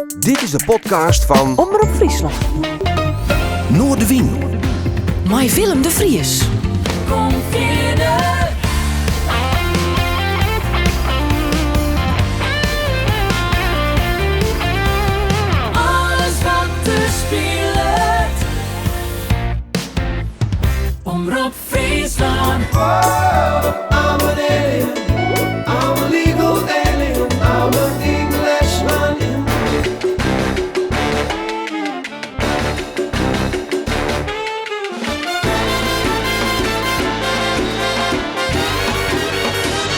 Dit is de podcast fan Omrop Fryslân. Noardewyn. Mei Willem de Vries. Kom fierder. Alles wat der spilet. Omrop Fryslân. I'm an alien, I'm a legal alien, I'm an Englishman.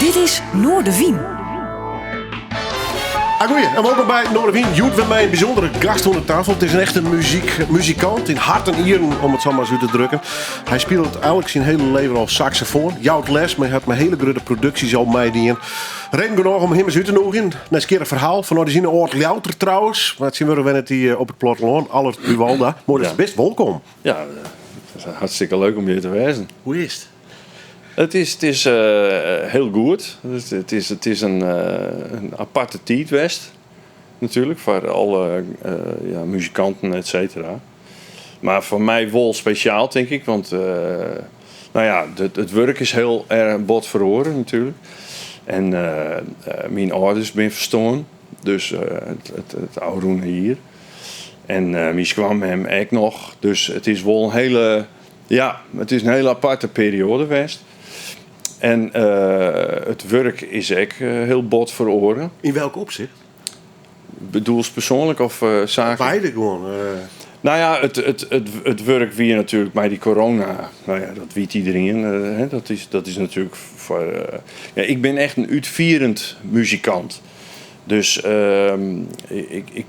Dit is Noardewyn. Agoeie en welkom by Noardewyn. Hjoed wer mei in bysûndere gast oan de tafel. It is in echte muzyk, muzikant yn hert en nieren, om it sa mar ris út te drukken. Hy spilet eigenlik syn hiele leven al saksofoan, jout les, mar hat mei hiele grutte produksjes al meidien. Reden genôch om him ris út te nûgjen. Nijsgjirrich ferhaal fanôf syn âld Ljouwerter trouwens, mar tsjintwurdich wennet hy op it plattelân. Allert Buwalda, moai datst der bist, wolkom. Ja, hartstikke leuk om hjir te wêzen. Hoe is it? It is hiel goed. It is in aparte tiid west natuerlik foar alle muzikanten et cetera. Mar foar my wol spesjaal tink ik, want no ja, it wurk is hiel erch bot feroare natuerlik. En myn âlders binne ferstoarn, dus it ôfrûne jier. En myn skoanmem ek noch, dus it is wol in hiele, ja, it is in hiele aparte perioade west. En it wurk is ek hiel bot feroare. Yn welk opsicht? Bedoelst persoanlik of saaklik? Beide gewoan. No ja, it wurk wie natuerlik mei dy corona, no ja, dat wit iderien. Dat is natuerlik foar. Ja, ik bin echt in útfierend muzikant. Dus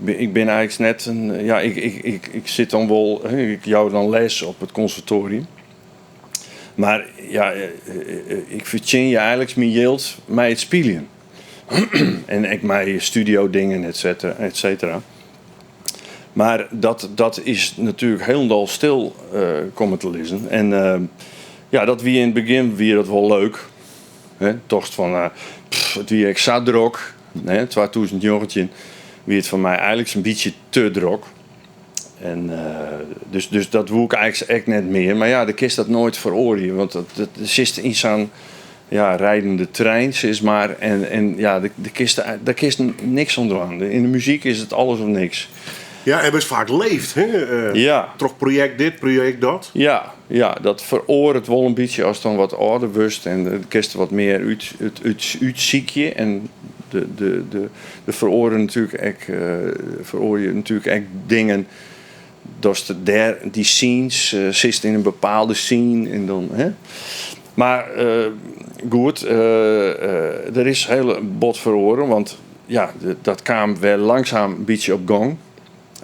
ik bin eigentlik net in. Ja, ik sit dan wol, ik jou dan les op it konservatoarium. Mar ja, ik fertsjinje eigenlik myn jild mei it spyljen. En ek mei studiodingen, et cetera, et cetera. Mar dat is natuerlik hielendal stil komme te lizzen. En ja, dat wie yn it begjin wie dat wol leuk. Hè, tochtst fan, pff, it wie ek sa drok. Hè, 2019 wie it foar my eigenlik in bytsje te drok. En dus dat woe ik eigenlik ek net mear. Mar ja, dan kinst dat noait feroarje, want dat sitst yn sa'n, ja, rijdende trein, sis mar. En ja, dêr kinst niks oan dwaan. Yn de muzyk is it alles of niks. Ja, en wurdst faak leefd, hè? Ja. Troch projekt dit, projekt dat. Ja, ja, dat feroaret wol in bytsje ast dan wat âlder wurdst en dan kinst wat mear útsykje. En der feroaren natuerlik ek, feroarje natuerlik ek dingen. Datst dêr dy scenes, sitst yn in bepaalde scene en dan, hè. Mar goed, der is hiel bot feroare, want ja, dat kaam wer langsaam in bytsje op gong.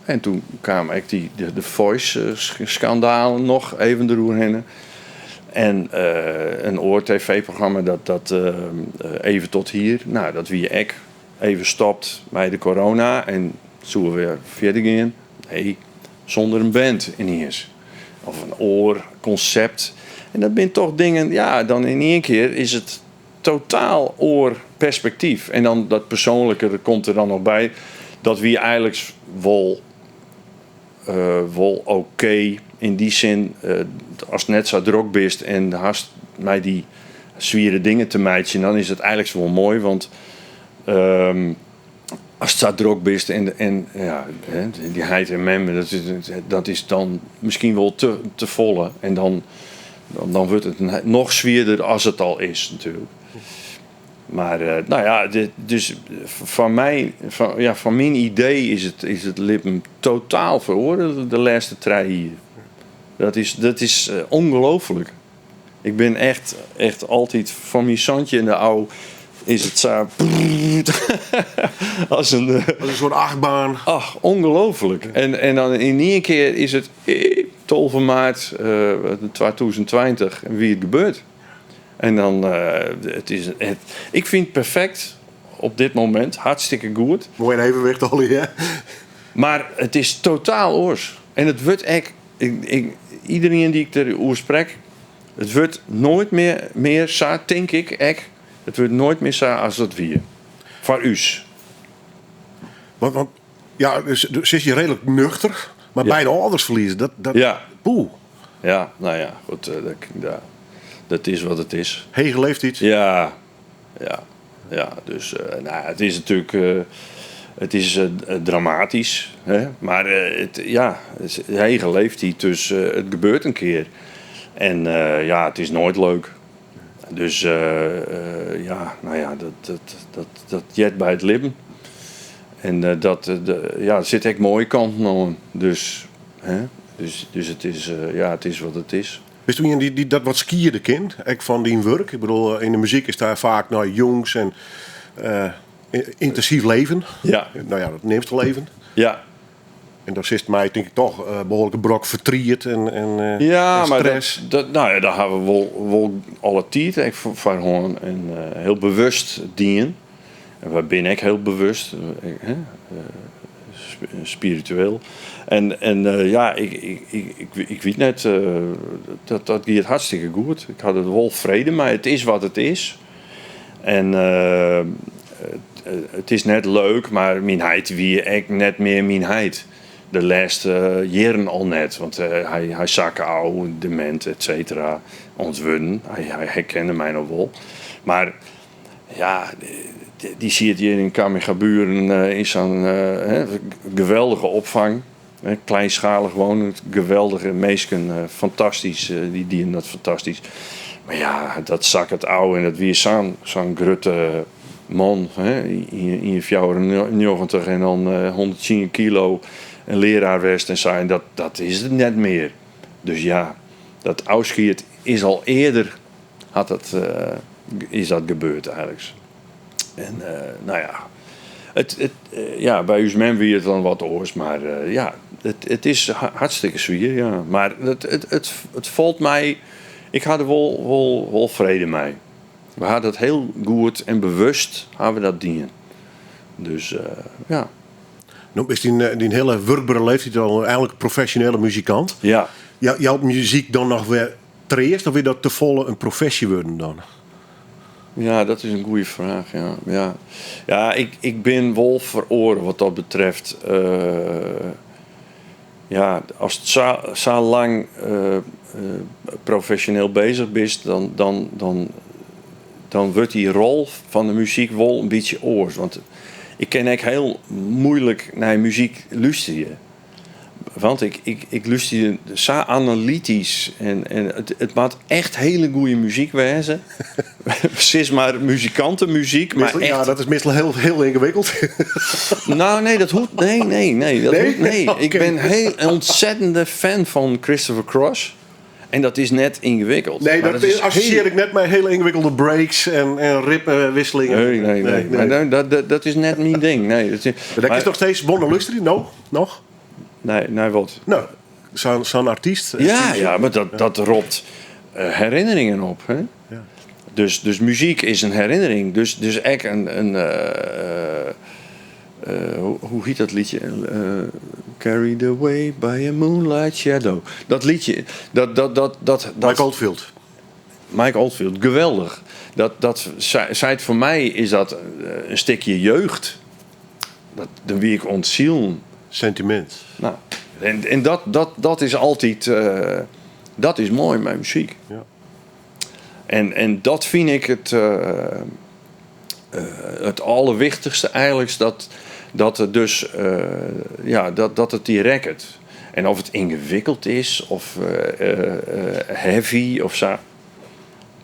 En toen kaam ek dy, de Voice-skandalen noch even deroerhinne. En in oar tv-programma, dat Even tot hier, nou, dat wie ek even stopt mei de corona en soe wer fierder gean. Nee, sûnder in band yniens. Of in oar konsept. En dat binne toch dingen, ja, dan yn ien kear is it totaal oar perspektyf. En dan dat persoanlike, dat komt der dan noch by. Dat wie eigenlik wol oké yn dy sin, ast net sa drok bist en hast mei dy swiere dingen te meitsjen, dan is it eigenlik wol moai, want ast sa drok bist en ja, dy heit en mem, dat is dan miskien wol te folle. En dan wurdt it noch swierder as it al is natuerlik. Mar no ja, dus foar my, ja, foar myn idee is it libben totaal feroare de lêste 3 jier. Dat is ongelooflik. Ik bin echt altyd fan myn santjinde ôf is it sa as in As in soart achtbaan. Ach, ongelooflik. En dan yn ien kear is it 12 maart 2020 wie it gebeurd. En dan, it is, it, ik fyn it perfekt op dit momint, hartstikke goed. Moai in evenwicht allegear. Mar it is totaal oars. En it wurdt ek, ik, iderien dy't ik deroer sprek, it wurdt noait mear sa, tink ik ek, it wurdt noait mear sa as it wie. Foar ús. Want Ja, dus sis je redelijk nuchter, mar Ja. beide âlders ferlieze, dat, dat, Ja. poeh, Ja, nou ja, goed, dat, ja, dat is wat het is. hege leeftijd. Ja, ja, ja. Dus nou, ja, het is natuurlijk het is, dramatisch. Hè? Maar het, ja, het is hege leeftijd, dus het gebeurt een keer. En ja, het is nooit leuk. Dus ja, nou ja, dat jet bij het libben. En dat, de, ja, er zit echt mooie kanten aan. Dus, hè? Dus het is, ja, het is wat het is. Wist u iemand die dat wat skierde kind? Ik van die werk. Ik bedoel, in de muziek is daar vaak nou, jongs en intensief leven. Ja. Nou ja, dat neemt leven. Ja. En daar zit mij denk ik toch behoorlijke brok verdriet Ja, en maar stress. dat, nou ja, daar hebben we wel alle tijd echt voor gewoon en heel bewust dienen. En waar ben ik heel bewust, hè? Spiritueel. En ja, ik weet net, dat gaat hartstikke goed. Ik had het wel vrede, maar het is wat het is. En het is net leuk, maar mijn heid wie ik net meer mijn heid. De laatste jaren al net, want hij zak ouw, dement, et cetera, ontwunnen. Hij herkende mij nog wel. Maar ja, die zie je hier in Camminghaburen in zo'n hè, geweldige opvang. Hè, kleinschalig wonen, geweldige meesken, fantastisch, die dienen dat fantastisch. Maar ja, dat zak het ouw en dat weer zo'n grote man, hè, in 94 en dan 110 kilo, een leraar west en zei, dat is het net meer. Dus ja, dat afscheid is al eerder, had dat, is dat gebeurd eigenlijk. En nou ja, het, het ja, bij ons men wie het dan wat oors, maar ja, het is hartstikke zwier, ja. Maar het valt mij, ik had er wel vrede mee. We hadden het heel goed en bewust hadden we dat dienen. Dus ja. Nou is die hele werkbare leeftijd al eigenlijk professionele muzikant. Ja. Ja, jouw muziek dan nog weer treest of weer dat te volle een professie worden dan? Ja, dat is een goede vraag. Ja, ja. Ja, ik ben wel veroren wat dat betreft. Ja, als het zo lang professioneel bezig bent, dan wordt die rol van de muziek wel een beetje oors. Want ik ken echt heel moeilijk naar muziek luisteren. Want ik luister zo analytisch. En het moet echt hele goede muziek wezen. Precies maar muzikantenmuziek. Maar Meestal, ja, echt dat is meestal heel, heel ingewikkeld. Nou, nee, dat hoeft... Nee, nee, nee. Dat Nee? hoeft, nee. Oké. Ik ben heel een ontzettende fan van Christopher Cross. En dat is net ingewikkeld. Nee, Maar dat dat is associeer heel ik net met hele ingewikkelde breaks en ritmewisselingen. Nee, nee, nee. Nee, nee. Maar dat is net mijn ding. Nee, dat is, Maar dat maar is nog steeds Bonne Lustri? No? Nog? Nee, nee, wat? Nou, zo'n artiest. Ja, ja, maar dat roept herinneringen op. Hè? Ja. Dus muziek is een herinnering. Dus echt een hoe heet dat liedje? Carried Away by a Moonlight Shadow. Dat liedje, dat, dat, dat, dat, dat Mike Oldfield. Mike Oldfield, geweldig. Dat, dat zei het voor mij is dat een stukje jeugd. Dat, dan wie ik ontziel. Sentiment. Nou, en dat, dat, dat is altijd, dat is mooi met muziek. Ja. En dat vind ik het allerwichtigste eigenlijk, dat, dat het dus ja, dat, dat het die record. En of het ingewikkeld is of heavy of zo.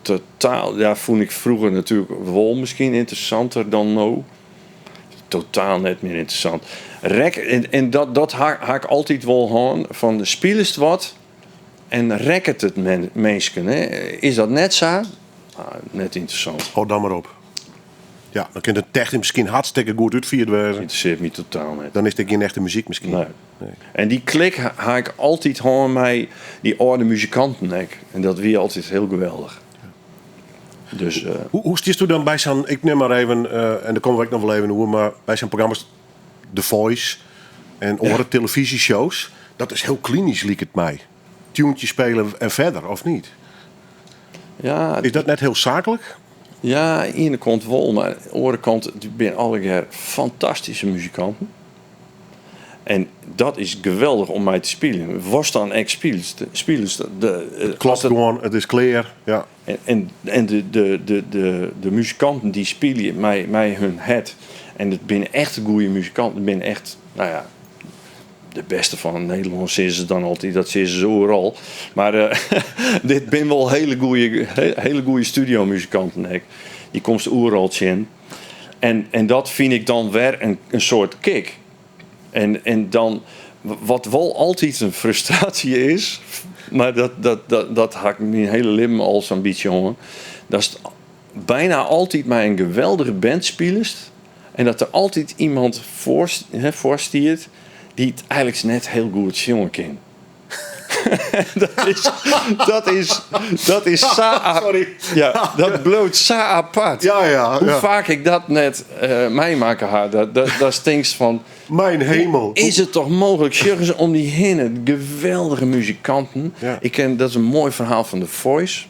Totaal, ja, vond ik vroeger natuurlijk wel misschien interessanter dan nou. Totaal net meer interessant. Rek, en dat, dat ha ik altijd wel aan van de speel is het wat en rek het het mensen. Hè? Is dat net zo? Ah, net interessant. Hou dan maar op. Ja, dan kunt het technisch misschien hartstikke goed uitvierd worden. Interesseert me totaal niet. Dan is het geen echte muziek misschien. Nee. Nee. En die klik ha ik altijd gewoon met die oude muzikanten. Hè. En dat wie altijd heel geweldig. Dus Hoe stiest u dan bij zo'n, ik neem maar even, en daar komen we ook nog wel even over, maar bij zo'n programma's The Voice en andere televisieshows, dat is heel klinisch, liek het mij. Tuentje spelen en verder, of niet? Ja, Is dat net heel zakelijk? Ja, aan de ene kant wel, maar aan de andere kant, het zijn alle keer fantastische muzikanten. En dat is geweldich om mei te spyljen. Watst dan ek spylest, spylest de, It klopt gewoan, it is klear. Ja. En, en de, de, de, de, de muzikanten dy spylje mei, mei hun hert. En it binne echt goede muzikanten. It binne echt, no ja, de bêste fan Nederlân sizze se dan altyd. Dat sizze se oeral. Mar eh, dit binne wol hiele goede, hiele goede studiomuzikanten ek. Dy komst oeral tsjin. En, en dat fyn ik dan wer in, in soart kick. En, en dan, wat wol altyd in frustraasje is, mar dat, dat, dat, dat ha ik myn hiele libben al sa'n bytsje hân, datst byna altyd mei in geweldige band spilest en dat der altyd iemand foar, foar stiet dy't eigenlik net hiel goed sjonge kin. Dat is, dat is, dat is sa. Sorry. Ja, dat bliuwt sa apart. Ja, ja, Hoe ja. faak ik dat net uh, meimakke ha, dat, dat, dat tinkst fan. Myn himel. Is it toch mooglik? Sjoch ris om dy hinne, geweldige muzikanten. Ja. Ik ken, dat is in moai ferhaal fan The Voice.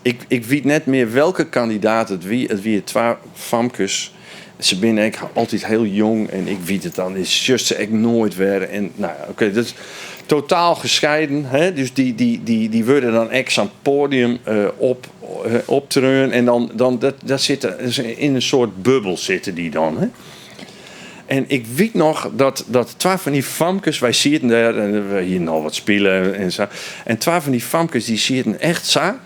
Ik, ik wit net mear welke kandidaat it wie. It wie twa famkes. Se binne ek altyd hiel jong en ik wit it dan, sjochst se ek noait wer. En no ja, oké, dat is totaal gescheiden. Hè? Dus dy, dy, dy, dy wurde dan ek sa'n poadium uh, op, uh, optreaun en dan, dan dat, dat sit, yn in soart bubbel sitte dy dan. Hè? En ik wit noch dat, dat twa fan dy famkes, wy sieten dêr en we hienen al wat spile en sa. En twa fan dy famkes dy sieten echt sa,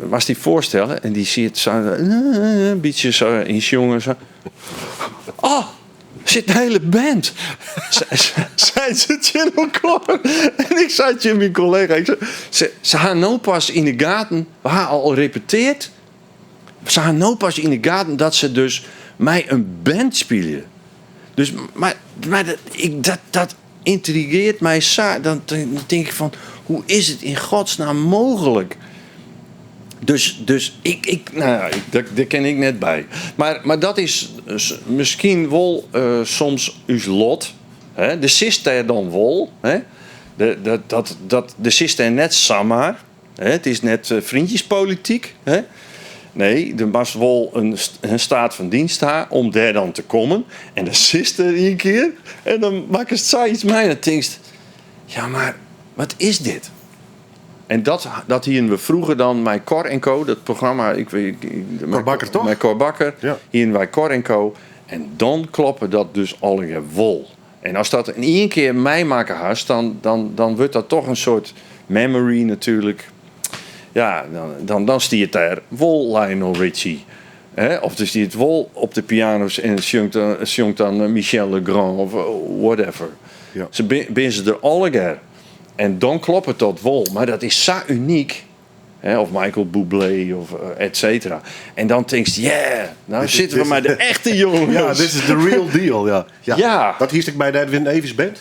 moatst dy foarstelle, en dy siet sa in bytsje sa yn sjongen sa. Oh, sit in hiele band. Seinen se tsjin elkoar. En ik sei tsjin myn kollega, ik sei, se, se ha no pas yn de gaten, we ha al repeteard. Se ha no pas yn de gaten dat se dus mei in band spylje. Dus, mar, mar dat, ik, dat, dat yntrigearret my sa. Dan, dan tink ik fan, hoe is it yn godsnaam mooglik? Dus, dus ik, ik, no ja, ik, dêr, dêr kin ik net by. Mar, mar dat is miskien wol uh, soms ús lot. Hè? Do sitst dêr dan wol. Hè? De, dat, dat, dat, do sitst dêr net samar. It is net vriendjespolityk. Nee, der moatst wol in staat fan dienst ha om dêr dan te kommen. En dan sitst der ien kear en dan makkest sayts mei en dan tinkst, ja mar wat is dit? En dat, dat hienen we froeger dan mei Cor en Co, dat programma, ik weet, Cor Bakker toch? Mei Cor Bakker Ja. hienen wy Cor en Co. En dan kloppe dat dus allegear wol. En ast dat in ien kear meimakke hast, dan, dan, dan wurdt dat toch in soart memory natuerlik. Ja, dan, dan, dan stiet dêr wol Lionel Richie. Hè? Of der stiet wol op de piano's en sjongt dan, sjongt dan Michel Legrand of whatever. Ja. Se binne se der allegear. En dan kloppet dat wol. Mar dat is sa unyk. Hè, of Michael Bublé of et cetera. En dan tinkst, yeah, no sitte we mei de echte jonges. Ja, dit is the real deal. Ja. Ja. Ja. Dat hiest ek by de Edwin Evers Band?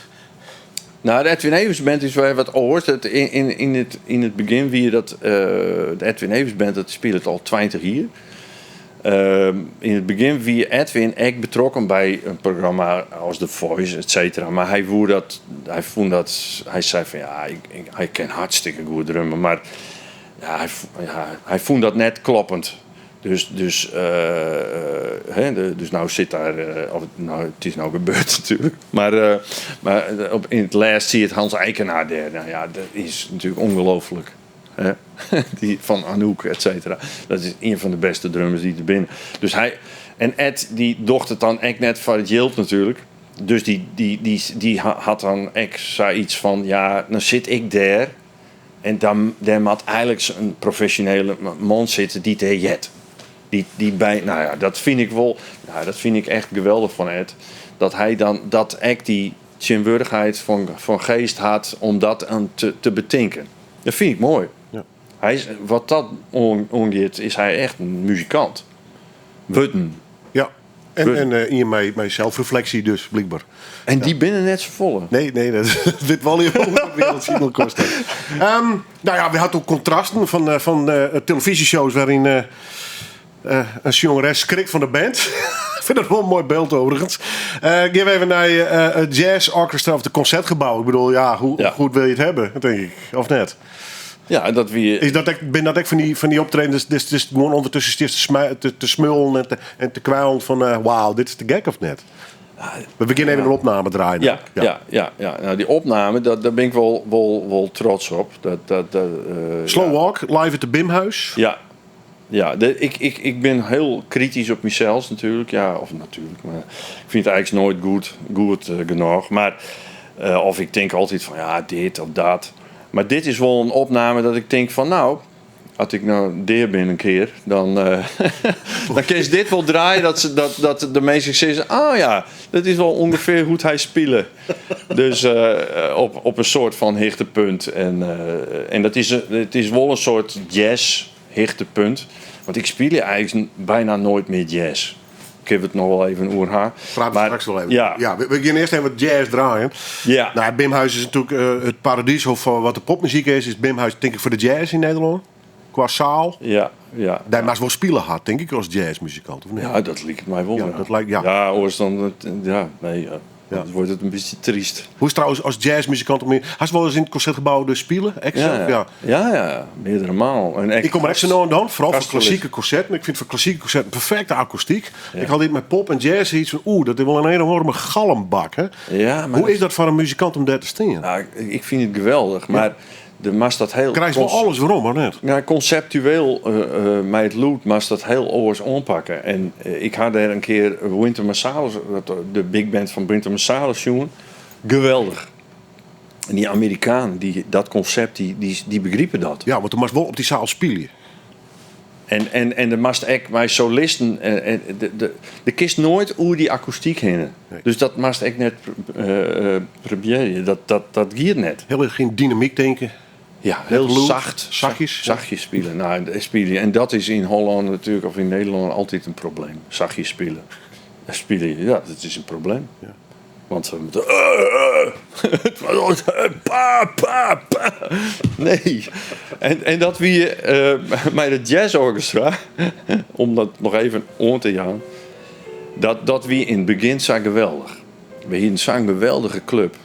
No, de Edwin Evers Band is wer wat oars. Het, yn, yn, yn, it, yn it begjin wie dat uh, de Edwin Evers Band, dat spilet al 20 jier. Yn it begjin wie Edwin ek betrokken by in programma as The Voice, et cetera. Mar hy woe dat, hy fûn dat, hy sei fan ja, ik, ik, hy kin hartstikke goed drumme, mar ja, hy, ja, hy fûn dat net kloppend. Dus, dus, hè, dus no sit daar, of no, it is no gebeurd natuerlik, mar, mar op, yn it lêst siet Hans Eijkenaar dêr. No ja, dat is natuerlik ûngelooflik. Dy fan Anouk, et cetera. Dat is ien fan de bêste drummers dy't der binne. Dus hy, en Ed dy docht it dan ek net foar it jild natuerlik. Dus dy, dy, dy, dy hat dan ek sayts fan, ja, dan sit ik dêr en dan, dêr moat eigenlik in profesjonele man sitte dy't dêr heart. Dy't, dy't by, no ja, dat fyn ik wol, no, dat fyn ik echt geweldich fan Ed. Dat hy dan dat ek dy tsjinwurdichheid fan, fan geest hat om dat te, te betinken. Dat fyn ik moai. Ja. Hy is, wat dat oangiet, is hy echt in muzikant. Wurden. Ja. En, Wurden. en ien mei, mei selfrefleksje dus, blykber. En dy binne net safolle. Nee, nee, dat wit wol hiel goed koste. No ja, we hadden ook kontrasten fan, eh, fan eh, televyzjeshows wêryn eh, eh, in sjongeres skrikt fan de band. Ik fyn dat wol in moai byld overigens. Eh gean we even nei eh, het Jazz Orchestra of het Concertgebouw. Ik bedoel, ja, hoe Ja. goed wil je het hebben, denk ik. Of net? Ja, dat wie. Is dat ek, bin dat ek fan dy, fan dy optredens, dus, dus gewoan ûndertusken steeds te, te, te smullen en te, en te kwijlen fan, eh, wauw, dit is te gek of net? We begjinne even in opname draaien. Ja, ja, ja, ja. Nou, dy opname, dat, dêr bin ik wol, wol, wol trots op. Dat, dat, dat, Slow ja. Walk, live at de Bimhuis. Ja. Ja, de, ik, ik, ik bin hiel kritysk op mysels natuerlik. Ja, of natuerlik, mar ik fyn it eigentlik noait goed, goed genôch. Mar, of ik tink altyd fan ja, dit of dat. Mar dit is wol in opname dat ik tink fan nou, as ik no dea bin in kear, dan, dan kinst dit wol draaie dat, se, dat, dat de minsken sizze, oh ja, dat is wol ûngefear hoe't hy spile. Dus op, op in soart fan hichtepunt. En, en dat is, it is wol in soart jazz hichtepunt. Want ik spylje eigentlik byna noait mear jazz. Kinne we it noch wol even oer ha. Prate we straks wol even. Ja. Ja, we gean earst even wat jazz draaien. Ja. Nou, Bimhuis is natuerlik it paradys foar wat de popmuzyk is. Is Bimhuis tink ik foar de jazz yn Nederlân? Kwa saal. Ja, ja. Dêr moatst wol spile ha, tink ik, as jazzmuzikant, of net? Ja, dat liket my wol. Ja, dat lijkt, ja. Ja, oars dan, ja, nee, ja. Ja. Dan wurdt it in bytsje tryst. Hoe is trouwens as jazzmuzikant om Hast wolris yn it Konsertgebou dus spile? Ek Ja, sels? ja. Ja, ja, meardere malen. En ek Ik kom der ek sa no en dan, foaral foar gastsolist. klassike konserten. Ik fyn foar klassike konserten perfekte akoestyk. Ja. Ik ha altyd mei pop en jazz iets fan, oeh, dat is wol in enoarme galmbak. Hè? Ja, mar Hoe is dat foar in muzikant om dêr te stean? Nou, ik fyn it geweldich, mar de moatst dat hiel Krijst wol alles werom, of net? Ja, konseptueel mei it lûd moatst dat hiel oars oanpakke. En ik ha dêr in kear Wynton Marsalis, de big band fan Wynton Marsalis sjoen. Geweldich. En dy Amerikanen, dy, dat konsept, dy, dy, dy begripe dat. Ja, want do moatst wol op dy saal spylje. En, en, en do moatst ek mei solisten, en de, de, do kinst noait oer dy akoestyk hinne. Nee. Dus dat moatst ek net probearje. Dat, dat, dat giet net. Hiel erch yn dynamyk tinke. Ja, hiel lûd, sacht. Sachtjes. Sachtjes spylje. Nou, spylje. En dat is yn Hollân natuerlik, of yn Nederlân, altyd in probleem. Sachtjes spylje. Spylje, ja, dat is in probleem. Ja. Want we moeten. Pa, pa, pa. Nee. En, en dat wie mei de jazzorchestra, om dat noch even oan te jaan, dat, dat wie yn it begjin sa geweldich. We hienen sa'n geweldige klup.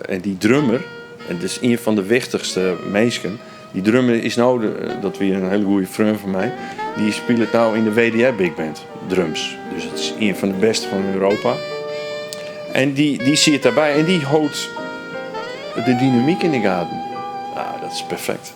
En dy drummer, en dat is ien fan de wichtichste minsken, dy drummer is no, de, dat wie in hiele goede freon fan my, dy spilet no yn de WDR Big Band drums. Dus it is ien fan de bêste fan Europa. En dy, dy siet dêrby en dy hold de dynamyk yn de gaten. Ah, dat is perfekt.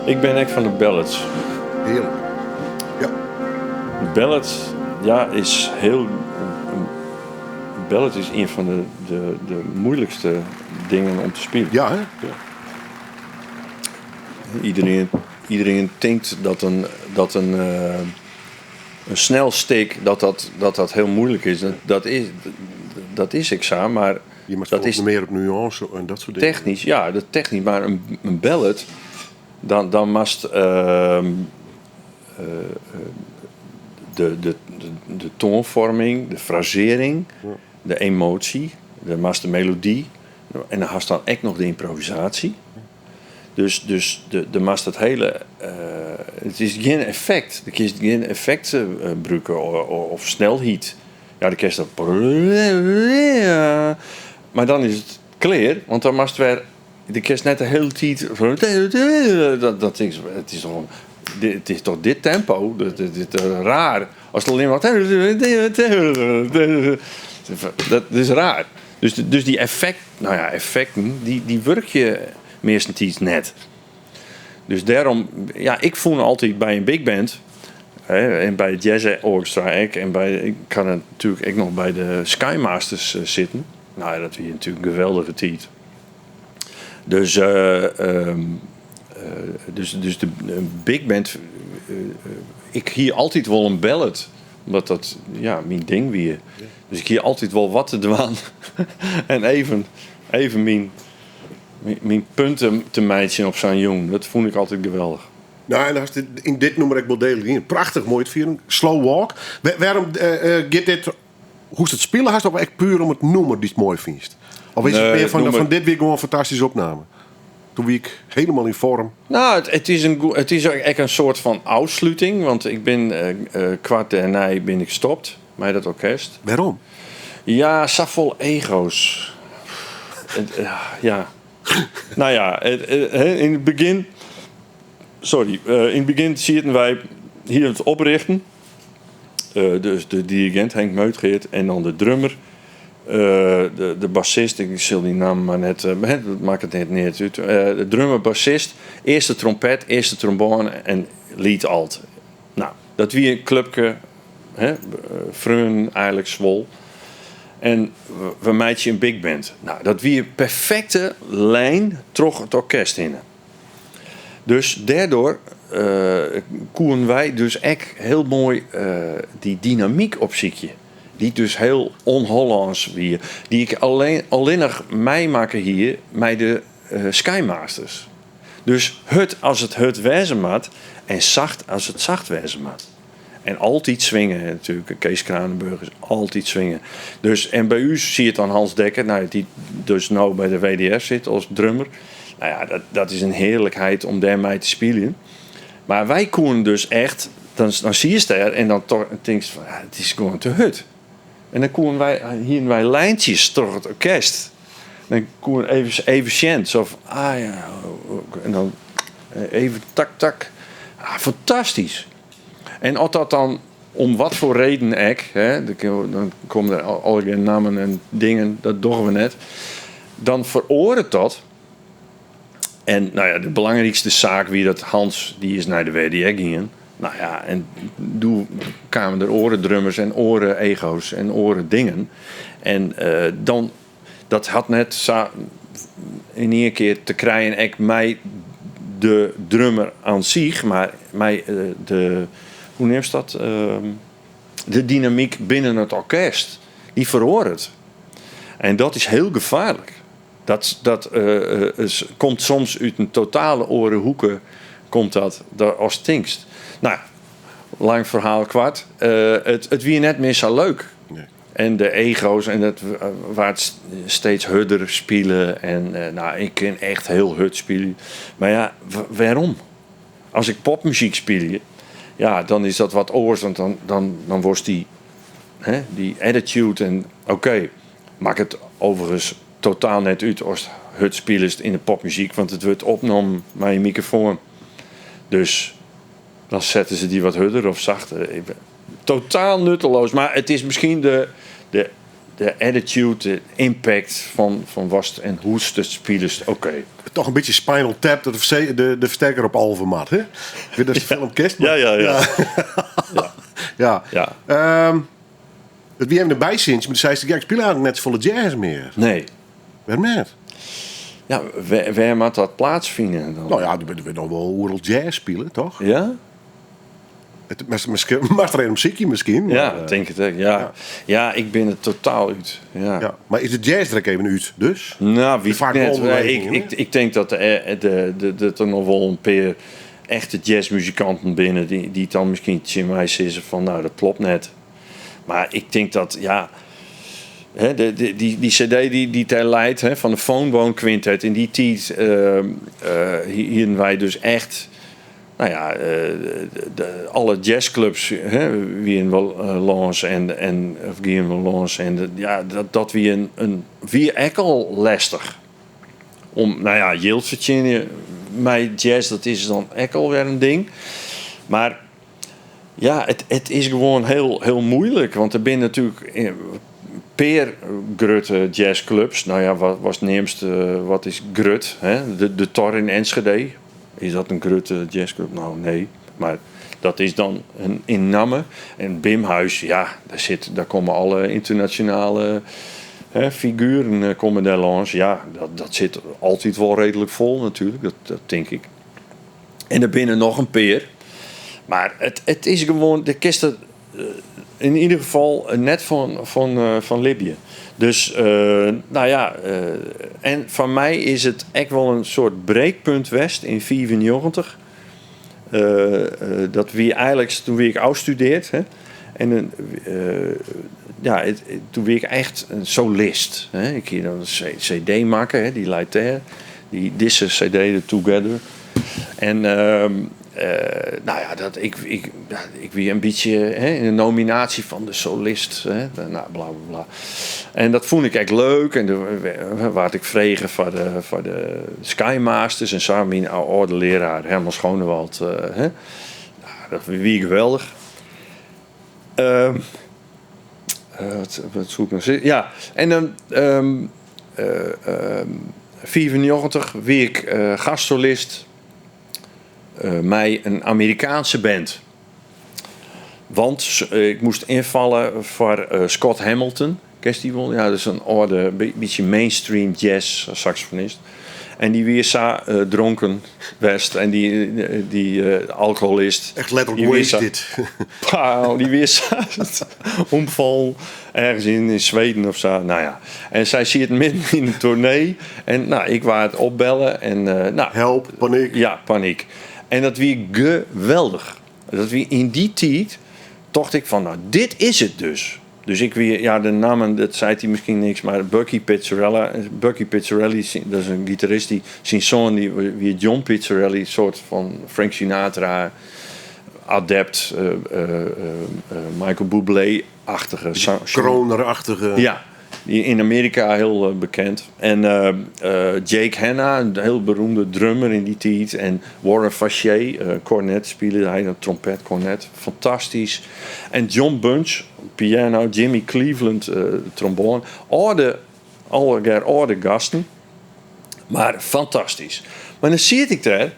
Ik bin ek fan de ballads. Hearlik. Ja. De ballad, ja, is hiel. Ballad is ien fan de, de, de moeilikste dingen om te spyljen. Ja, hè? Ja. Iedereen, iedereen tinkt dat in, dat in, eh, in snel stik dat dat, dat dat hiel muoilik is. Dat, dat is. Dat is ek sa, mar Je moat dat is mear op nuânse en dat soart dingen. technysk, ja, dat technysk, mar in, in ballad, dan, dan moatst de, de, de, de toanfoarming, de frasearring, de emoasje, dan moatst de melody en dan hast dan ek noch de ymprovisaasje. Dus, dus de, de moatst it hiele. It is gjin effekt. Do kinst gjin effekt brûke of snelheid. Ja, dan kinst dat. Mar dan is it klear, want dan moatst wer. Do kinst net de hiele tiid. Dat, dat is, it is toch, it is toch dit tempo? Dat, dit, dit, raar. As it allinne mar. Dat is raar. Dus, dus dy effekt, no ja, effekten, dy, dy wurkje meastentiids net. Dus dêrom, ja, ik fûn altyd by in big band, hè, en by it jazz orchestra ek, en by, ik ha natuerlik ek noch by de Skymasters sitten. No ja, dat wie natuerlik in geweldige tiid. Dus, dus, dus de big band, ik hie altyd wol in ballad, omdat dat ja, myn ding wie. Dus ik hie altyd wol wat te dwaan en even, even myn, myn punten te meitsjen op sa'n jûn. Dat fûn ik altyd geweldich. No, en hast yn dit nûmer ek wol degelijk dien. Prachtich moai útfiering. Slow Walk. Wêrom giet dit Hoe'tst it spile hast of ek puer om it nûmer dy'tst moai fynst? Of is it mear fan, fan dit wie gewoan in fantastyske opname? Doe wie ik hielendal yn foarm. No, it is in it is ek in soart fan ôfsluting, want ik bin koart dêrnei bin ik stopt mei dat orkest. Wêrom? Ja, safolle ego's. Ja. No ja, yn it begjin, sorry, yn it begjin sieten wy hier it oprichten. Dus de dirigint Henk Meutgeert en dan de drummer, de bassist, ik sil dy namme mar net, dat makket net neat út. De drummer, bassist, earste trompet, earste trombône en lead alt. No, dat wie in klupke, hè, freonen eigenlik swol. En we meitsje in big band. No, dat wie in perfekte lijn troch it orkest hinne. Dus dêrdoar koenen wy dus ek hiel moai dy dynamyk opsykje, dy't dus hiel on-Hollânsk wie, dy't ik allinnich meimakke hie mei de Skymasters. Dus hurd as it hurd wêze moat en sacht as it sacht wêze moat. En altyd swinge natuerlik. Kees Kranenburg is altyd swinge. Dus, en by ús siet dan Hans Dekker, nou, dy't dus no by de WDR sit as drummer. Nou ja, dat, dat is in hearlikheid om dêrmei te spyljen. Mar wy koenen dus echt, dan, dan siest dêr en dan tinkst fan, ja, it is gewoan te hurd. En dan koenen wy, hienen wy lijntsjes troch it orkest. Dan koenen even, even sjen, sa fan, ah ja, en dan even tak, tak. Ah, fantastysk. En as dat dan om wat foar reden ek, hè, dan komme der allegear nammen en dingen, dat dogge we net, dan feroaret dat. En nou ja, de belangrykste saak wie dat Hans, dy is nei de WDR gien. Nou ja, en doe kamen der oare drummers en oare ego's en oare dingen. En dan, dat hat net sa yn ien kear te krijen ek mei de drummer an sich, mar mei de, hoe neamst dat, de dynamyk binnen it orkest. Dy feroaret. En dat is hiel gefaarlik. Dat, dat komt soms út in totale oare hoeke, komt dat, as tinkst. No, lang ferhaal koart, it wie net mear sa leuk. En de ego's en dat waard steeds hurder spile. En no, ik kin echt hiel hurd spylje. Mar ja, wêrom? As ik popmuzyk spylje, ja, dan is dat wat oars. Want dan, dan, dan wolst dy, hè, dy attitude en oké, makket overigens totaal net út ast hurd spilest yn de popmuzyk, want it wurdt opnommen mei in mikrofoan. Dus dan sette se dy wat hurder of sachter. Totaal nutteloos, mar it is miskien de, de, de attitude, de impact fan watst en hoe'tst it spilest. Oké. Toch in bytsje Spinal Tap dat de fersterker op 11 moat, hè? Ik wit dat de film kenst, mar- Ja. Ja. Ja. It wie even in bysintsje, mar do seist, ja, ik spylje eigentlik net safolle jazz mear. Nee. Wêrom net? Ja, wêr moat dat plaatsfine dan? No ja, der wurdt noch wol oeral jazz spile, toch? Ja? It, moatst der even om sykje miskien. Ja, mar, tink it ek. Ja. Ja, ik bin der totaal út. Ja. Ja. Mar is de jazz der ek even út, dus? No, wit ik Faak net. wol bewegingen, Ik, ik tink dat, dat der noch wol in pear echte jazzmuzikanten binne dy't dan miskien tsjin my sizze fan, no, dat kloppet net. Mar ik tink dat, ja, hè, dy CD dy't dêr leit, hè, fan de Fonebone Quintet, yn dy tiid hienen wy dus echt, no ja, alle jazzclubs, hè, wienen wol lâns en of gienen we lâns en ja, dat wie in wie ek al lestich om, no ja, jild fertsjinje mei jazz, dat is dan ek al wer in ding. Mar ja, it is gewoan hiel, hiel muoilik, want der binne natuerlik in pear grutte jazzclubs. No ja, wat neamst, wat is grut? Hè? De Tor yn Enschede. Is dat in grutte jazzclub? No, nee. Mar dat is dan in namme. En Bimhuis, ja, dêr komme alle ynternasjonale, hè, figueren komme dêr lâns. Ja, dat sit altyd wol reedlik fol natuerlik, dat tink ik. En der binne noch in pear. Mar it is gewoan, de kinst der yn ieder gefal net fan libje. Dus, no ja, en foar my is it ek wol in soart breekpunt west yn 95. Dat wie eigentlik, doe wie ik ôfstudearre. Hè. En ja, doe wie ik echt in solist. Hè. Ik hie dan in CD makke, hè, dy leit dêr. Dizze CD, de Together. En no ja, dat, ik, ja, ik wie in bytsje, hè, yn de nominaasje fan de solist. Hè, no, bla, bla, bla. En dat fûn ik ek leuk. En doe waard ik frege foar de Skymasters. En sa myn âlde learaar Herman Schonewald. Hè. No, dat wie geweldich. Wat soe ik no sizze? Ja, en dan 95 wie ik gastsolist mei in Amerikaanske band. Want ik moast ynfalle foar Scott Hamilton. Kenst dy wol? Ja, dat is in âlde, bytsje mainstream jazz saksofonist. En dy wie sa dronken west en dy alkoholist. Echt letterlik Die wie sa- wasted. Paal, dy wie sa omfallen ergens yn Sweden of sa. No ja. En sy sieten midden yn de toernee. En no, ik waard opbelle en no, Help, panyk. Ja, panyk. En dat wie geweldich. Dat wie yn dy tiid, tocht ik fan, no, dit is it dus. Dus ik wie, ja, de nammen, dat seit dy miskien niks, mar Bucky Pizzarella, Bucky Pizzarelli, dat is in gitarist, dy, syn soan dy wie John Pizzarelli, in soart fan Frank Sinatra adept, Michael Bublé-achtige Crooner-achtige. Ja, dy yn Amearika hiel bekend. En Jake Hanna, in hiel beroemde drummer yn dy tiid. En Warren Vaché, cornet spile hy, in trompet, cornet. Fantastysk. En John Bunch, piano. Jimmy Cleveland, trombone. Âlde, allegear âlde gasten. Mar fantastysk. Mar dan siet ik dêr.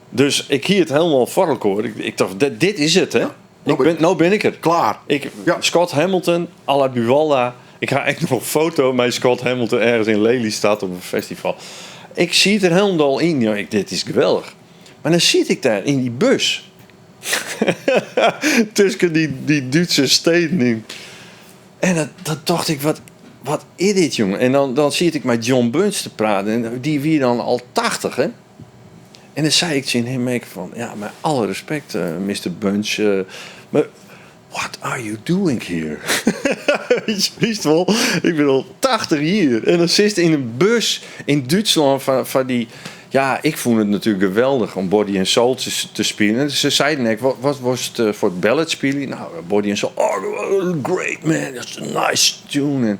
Dus ik hie it hielendal foar elkoar. Ik tocht, dit is it, hè? No No bin ik der. Klear. Scott Hamilton, à la Buwalda. Ik ha ek noch in foto mei Scott Hamilton ergens yn Lelystad op in festival. Ik siet der hielendal yn. Ja, dit is geweldich. Mar dan siet ik dêr yn dy bus. Tusken dy Dútske steden yn. En dat tocht ik, wat is dit, jonge? En dan siet ik mei John Bunch te praten. En dy wie dan al 80, hè? En dan sei ik tsjin him ek fan, ja, mei alle respekt, Mister Bunch, mar what are you doing here? Witst wol, ik bin al 80 jier. En dan sitst yn in bus yn Dútslân foar dy... Ja, ik fûn it natuerlik geweldich om Body and Soul te spyljen. En se seiden ek, wat wolst foar it ballad spylje? No, Body and Soul. Oh, great man, that's a nice tune.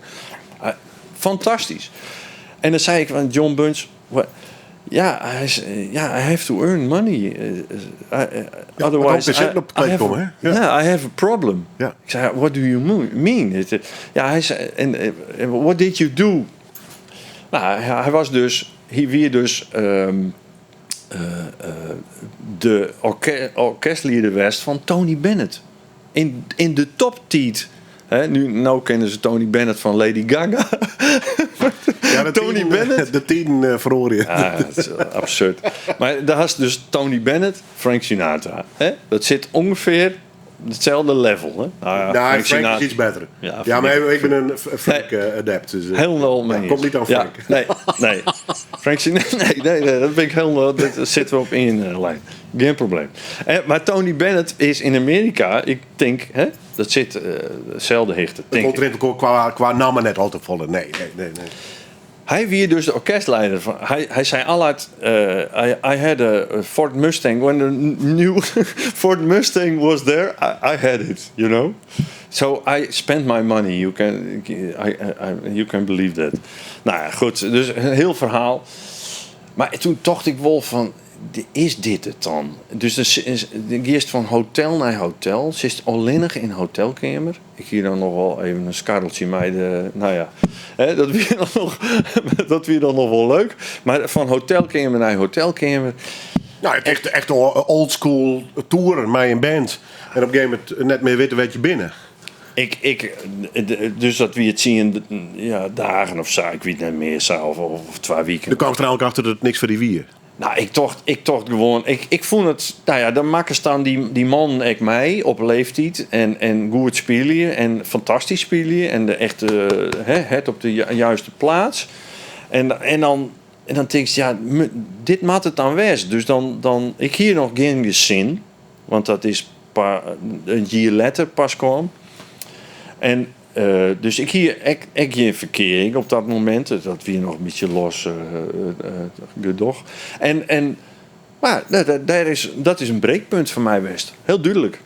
En fantastysk. En dan sei ik fan John Bunch, ja, hy is, ja, I have to earn money. Otherwise, I, op I have, komen, hè? Ja. I have a problem. Ja. Ik zei, what do you mean? Ja, hij zei, en what did you do? Nou, hij was dus, hij wie dus de orkestleider west van Tony Bennett. In de top 10. Hè, nu, nou kennen ze Tony Bennett van Lady Gaga. Ja, de Tony tien, Bennett. De 10 verloren. Ja, dat is absurd. Maar daar is dus Tony Bennett, Frank Sinatra. Hè? Dat zit ongeveer hetzelfde level. Hè? Nou, ja, Nou, Frank is iets beter. Ja, Ja, maar ik ben een Frank Nee. adept. Dus, Helemaal mee ja, eens. komt niet aan Ja, Frank. nee, nee. Frank Sinatra, nee, nee, nee, dat ben ik helemaal, dat zitten we op één lijn. Geen probleem. Maar Tony Bennett is in Amerika, ik denk, hè, dat zit hetzelfde hechte. Het Denk komt ik. erin qua namen net al te volle. Nee, nee, nee. nee. Hij wie dus de orkestleider van. Hij zei altijd: I had a Ford Mustang. When the new Ford Mustang was there, I had it, you know. So I spent my money. You can believe that. Nou ja, goed. Dus een heel verhaal. Maar toen dacht ik wel van, is dit het dan? Dus de eerst van hotel naar hotel. Ze is alleenig in hotelkamer. Ik hier dan nog wel even een skarreltje mee. De, nou ja, hè, dat weer dan nog, dat weer dan nog wel leuk. Maar van hotelkamer naar hotelkamer. Nou, het echt, echt old school toeren met een band. En op een gegeven moment net meer weten wat je binnen. Dus dat we het zien, ja, dagen of zo, ik weet niet meer, zo, of 2 weken. Dan kwam er eigenlijk achter dat het niks voor die wier. Nou, ik tocht gewoon, ik vond het, nou ja, dan makken staan die man ik mij op leeftijd en goed spelen en fantastisch spelen en de echte, hè, het op de juiste plaats. En dan denk ik, ja, dit moet het dan wezen. Dus dan, ik hier nog geen gezin, want dat is een jaar later pas kwam. En dus ik hier ik geen verkering op dat moment. Dat we nog een beetje los gedoch. Maar daar is, dat is een breekpunt voor mij best. Heel duidelijk.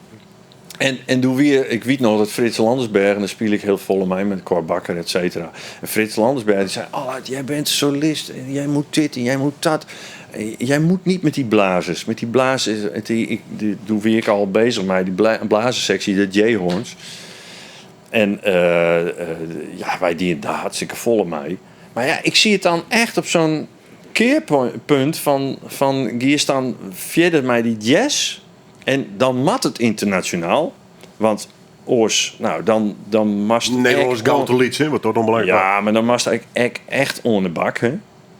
En doe weer, ik weet nog dat Frits Landersberg, en daar speel ik heel vol mee met Cor Bakker, et cetera. En Frits Landersberg die zei, Allard, jij bent solist en jij moet dit en jij moet dat. En jij moet niet met die blazers. Met die blazers, die, ik, die, doe weer ik al bezig met die blazerssectie, de J-horns. En ja, wij die daar hartstikke volle mee. Maar ja, ik zie het dan echt op zo'n keerpunt van hier staan verder mij die jazz. En dan mat het internationaal. Want oors, nou, dan mast Nederlands ik goud lied, hè, wat toch onbelangrijk Ja, maar dan mast ik echt onder de bak, hè.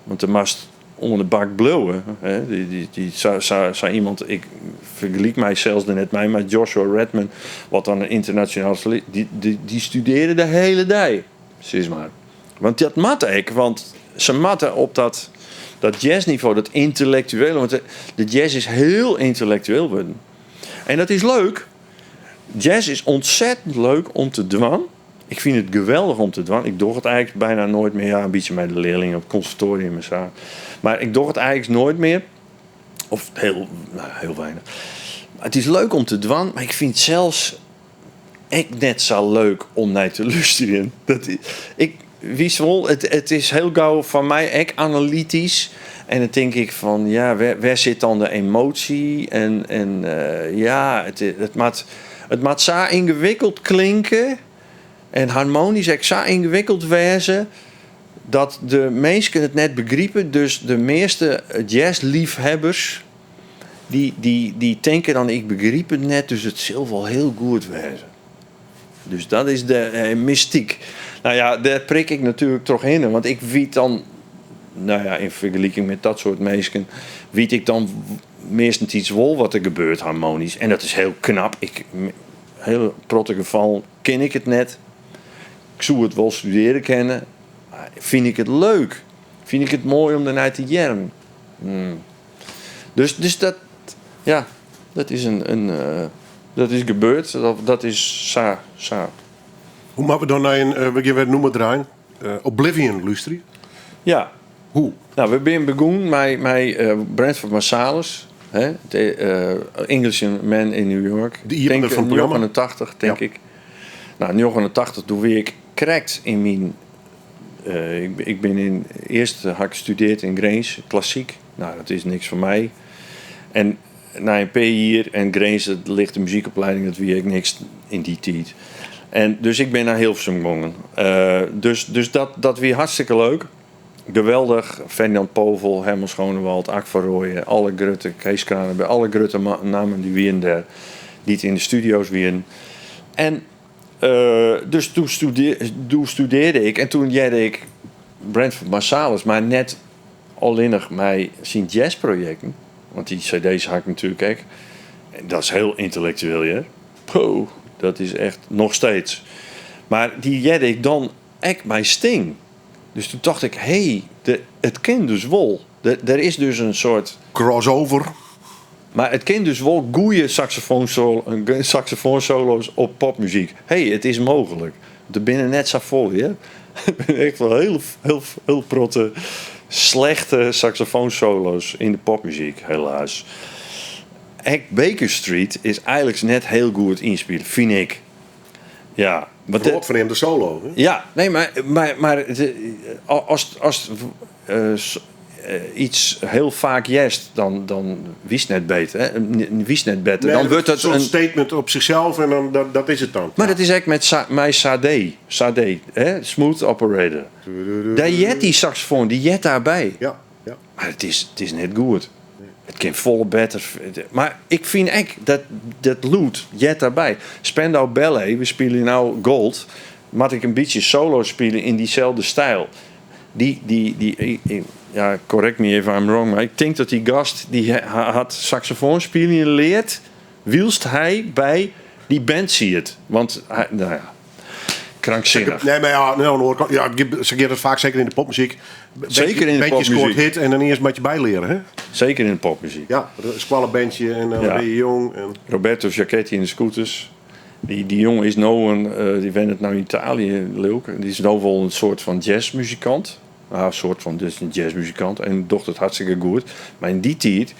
Want de mast onder de bak blowen, hè. Die zou iemand, ik vergelijk mij zelfs net mij met Joshua Redman, wat dan een internationaal solist, die studeerde de hele dag, zeg maar. Want dat mat ik, want ze matten op dat jazzniveau, dat intellectuele, want de jazz is heel intellectueel worden. En dat is leuk. Jazz is ontzettend leuk om te dwan. Ik vind het geweldig om te dwan. Ik doe het eigenlijk bijna nooit meer. Ja, een beetje met de leerlingen op het conservatorium en zo. Maar ik doe het eigenlijk nooit meer. Of heel weinig. Maar het is leuk om te dwan, maar ik vind zelfs ik net zo leuk om naar te luisteren. Dat i-, ik, wie is wel, het, het is heel gauw van mij echt analytisch. En dan denk ik van, ja, waar zit dan de emotie? En ja, het, het maakt, het maakt zo ingewikkeld klinken. En harmonisch echt zo ingewikkeld wezen. Dat de meesten het net begrijpen. Dus de meeste jazzliefhebbers, die denken dan, ik begrijp het net, dus het zal wel heel goed wezen. Dus dat is de mystiek. Nou ja, daar prik ik natuurlijk toch in. Want ik weet dan, nou ja, in vergelijking met dat soort mensen, weet ik dan meestens iets wel wat er gebeurt harmonisch. En dat is heel knap. Ik, heel protte geval ken ik het net. Ik zou het wel studeren kennen. Maar vind ik het leuk? Vind ik het mooi om ernaar te jermen? Dus dat, ja, dat is een, een dat is gebeurd. Dat is sa. Hoe maken we dan naar een, we gaan weer noemen draaien? Oblivion Lustri? Ja. Hoe? Nou, we zijn begonnen met Branford Marsalis. Hè? De Englishman in New York. De ieper Denk van het programma. 89, denk Ja. ik. Nou, 89 doe ik correct in mijn Ik bin yn, earst ha ik studearre yn Grins, klassyk. No, dat is niks foar my. En nei in pear jier en Grins, de lichte muzykopleiding, dat wie ek niks yn dy tiid. En dus ik bin nei Hilversum gongen. Dus dat wie hartstikke leuk. Geweldich. Ferdinand Povel, Herman Schonewald, Ak van Rooyen, alle grutte, Kees Kranenburg, alle grutte nammen dy wienen dêr, dy't yn de studio's wienen. En dus doe studearre ik en toen hearde ik Branford Marsalis, mar net allinnich mei syn jazzprojekten, want dy cd's ha ik natuerlik ek. En dat is hiel yntellektueel, hear. Poeh, dat is echt noch steeds. Mar dy hearde ik dan ek mei Sting. Dus toen tocht ik, hé, it kin dus wol. Der is dus in soart... Crossover. Mar it kin dus wol goede saksofoansolo's op popmuzyk. Hé, it is mooglik. Der binne net safolle, hear. Der binne echt wol hiel, hiel, hiel protte slechte saksofoansolo's yn de popmuzyk, helaas. Ek Baker Street is eigenliks net hiel goed ynspile, fyn ik. Ja, want Wrâld ferneamde solo, hè? Ja, nee, mar ast iets hiel faak hearst, dan witst net better, hè? Witst net better. Nee, dan wurdt dat dat is een in statement op zichzelf en dan, dat is het dan. Mar dat is ek mei Sade, Sade, hè? Smooth Operator. Dêr heart dy saksofoan, dy heart daarby. Ja, ja. Mar it is net goed. It kin folle better. Mar ik fyn ek dat dat lûd heart daarby. Spandau Ballet, we spylje no Gold, moat ik in bytsje solo spylje yn dyselde styl. Ja, correct me if I'm wrong, mar ik tink dat dy gast dy hat saksofoan spyljen leard wylst hy by dy band siet. Want hy, no ja, krankzinnich. Nee, mar ja, nee, oan de oare kant, ja, sa giet it faak, seker yn de popmuzyk. Seker yn de Bandje skoart popmuzyk. hit en dan earst moat je bylere, hè? Seker yn de popmuzyk. Ja, in skoallebandje en dan bin je jong. En... Roberto Giachetti en de Scooters. Dy jonge is no in, dy wennet no yn Italië, leau ik. Dy is no wol in soart fan jazzmuzikant. Nou, in soart fan, dus in jazzmuzikant. En docht it hartstikke goed. Mar yn dy tiid,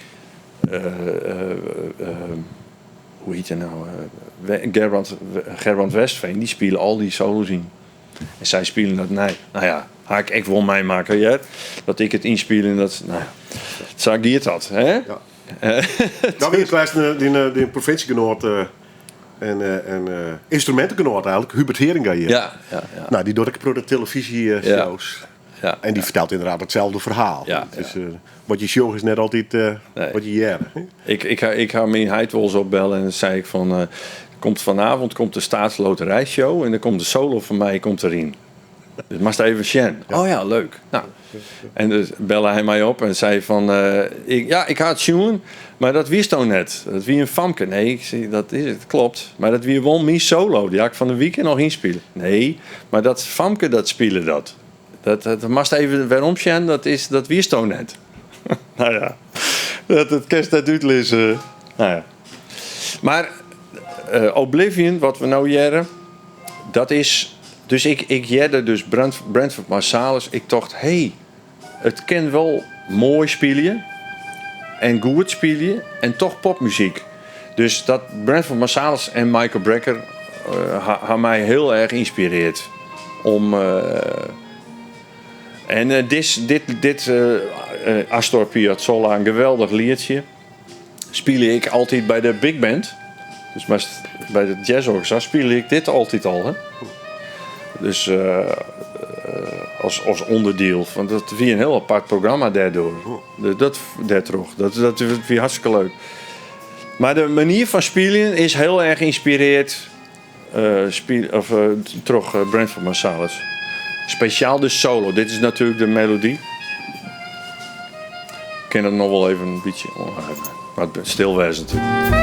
hoe hyt er no? Gerbrand Westveen, dy spile al dy solo's yn. En sy spilen dat nei. No ja, ha ik ek wol meimakke, hear. Dat ik it ynspile en dat, no ja. Sa giet dat, hè? Ja. Dan wie it lêsten dyn provinsjegenoat en ynstrumintegenoat eigenlik, Hubert Heeringa hjir. Ja, ja, ja. Nou, dy docht ek in protte telefyzjeshows. Ja. En dy fertelt ynderdaad itselde ferhaal. Ja, Dus, ja. wat je sjogge is net altyd Nee. wat je hearre, hè? Ik ha myn heit wolris opbelle en dan sei ik fan, komt vanavond komt de Staatsloterijshow en dan komt de solo fan my komt deryn. Dus moatst even sjen. Ja. Oh ja, leuk. Nou, en dus belle hy my op en sei fan, ik, ja, ik ha it sjoen, mar dat wiesto net. Dat wie in famke. Nee, ik sei, dat is it, klopt. Mar dat wie wol myn solo, dy ha ik fan de wike noch ynspile. Nee, mar dat famke dat spile dat. Dat moatst even werom sjen, dat wiesto net. Nou ja, dat kinst net útlizze. Nou ja. Mar Oblivion, wat we no hearre, dat is... Dus ik hearde dus Branford Marsalis. Ik tocht, hey, it kin wol moai spylje en goed spylje en toch popmuzyk. Dus dat Branford Marsalis en Michael Brecker ha my hiel erch ynspirearre. Om en dit Astor Piazzolla, in geweldich lietsje, spylje ik altyd by de big band. Dus mar by de jazzorchestra spylje ik dit altyd al. Hè? Dus as ûnderdiel. Want dat wie in hiel apart programma dêrdoar. Dat, dêrtroch. Dat wie hartstikke leuk. Mar de manier fan spyljen is hiel erch ynspirearre troch Branford Marsalis. Spesjaal de solo. Dit is natuerlik de melody. Ik kin it noch wol even in bytsje oanheffen. Mar stil wêze natuerlik.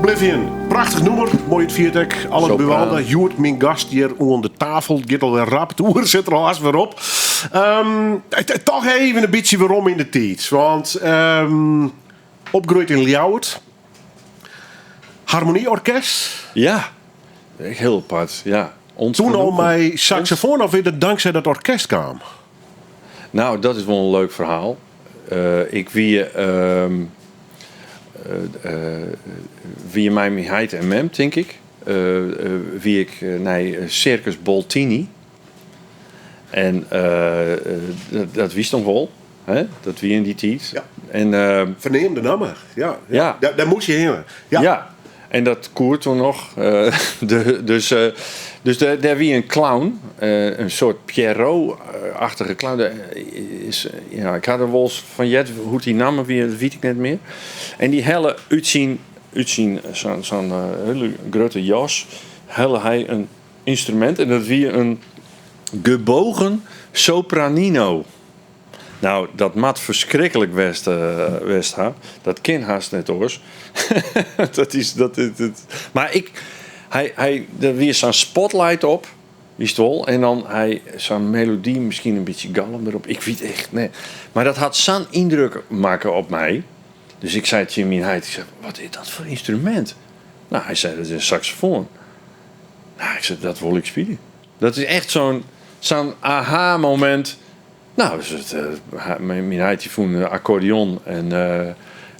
Oblivion, prachtich nûmer, moai útfierd ek. Allert Buwalda, hjoed myn gast hjir oan de tafel. It giet alwer rap, it oere sit der al hast wer op. Um, toch even in bytsje werom yn de tiid. Want um, opgroeid yn Ljouwert, harmonieorkest. Ja, hiel apart, ja. Toen al mei saksofoan of is dat tanksij dat orkest kaam? Nou, dat is wol in leuk ferhaal. Uh, ik wie, um, wie mei myn heit en mem, tink ik, wie ik nei Circus Boltini. En dat wist noch wol, hè? Dat wie yn dy tiid. Ja. En, Ferneamde namme, ja. Ja. Dêr moast je hinne. Ja. ja. En dat koe toen noch. Dus dus dêr wie in clown, in soart Pierrot-achtige clown. Is, ja, ik ha der wolris fan heard, hoe't dy namme wie, dat wit ik net mear. En dy helle út syn, út syn sa'n hiele grutte jas, helle hy in ynstrumint en dat wie in gebogen sopranino. Nou, dat moat ferskriklik west, west ha. Dat kin hast net oars. dat is, dat, dat, mar ik, hy, hy, der wie sa'n spotlight op, wist wol. En dan hy, sa'n melody, miskien in bytsje galm derop. Ik wit echt net. Mar dat hat sa'n yndruk makke op my. Dus ik sei tsjin myn heit, ik sei, wat is dat foar ynstrumint? Nou, hy sei, dat is in saksofoan. Nou, ik sei, dat wol ik spylje. Dat is echt sa'n sa'n aha-momint. Nou, dus it, myn heit dy fûn akkordeon en